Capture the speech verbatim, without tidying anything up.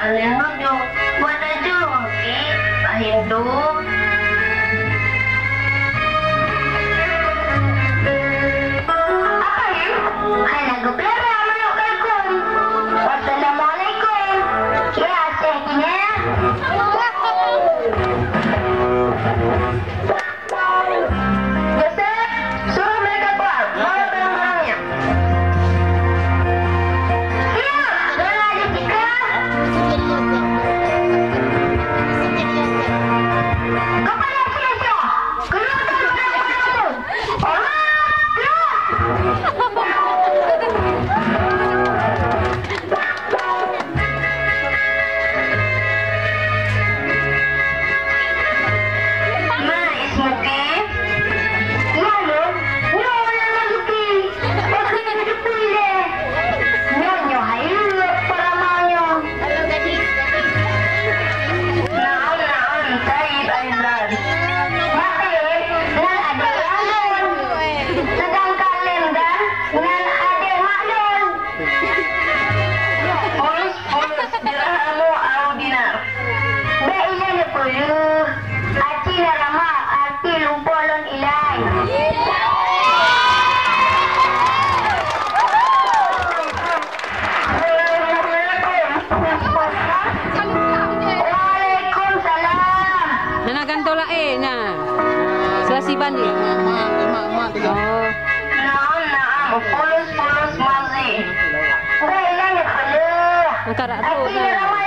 Lôn duek, buet laju, oke, Pak Him tu. Apa Him? Hana geupeulihara manok kalkun. Wassalamualaikum. Ya, Syekh Dina. Yosep, suruh mereka keluar. Bawa barang-barangnya. Siap, Nona Jessica. Kepada Syekh, keluarkan barang-barang itu. Orang, keluar. Ma ismuki? Nyoe lôn, nyoe nan Marzuki. Pakri jipui lé. Nyoe, nyoe hai lôn para ma nyoe. Naam, naam, Said Aizan. Maté, nan adék lôn. Seudangkan Lemdan, nan adék mak lôn. Fulus, fulus, dirhamu au dinar. Bèk ilèe neupeuleueh, aci na ramak, arti lumpoe lôn ilai. Waalaikumsalam. Hana gantoe laén nyan. Seulasi ban jih. Oh. Naam, naam, fulus, fulus, mazi. Bèk ilèe neupeuleueh. Angkat rak tu, nah.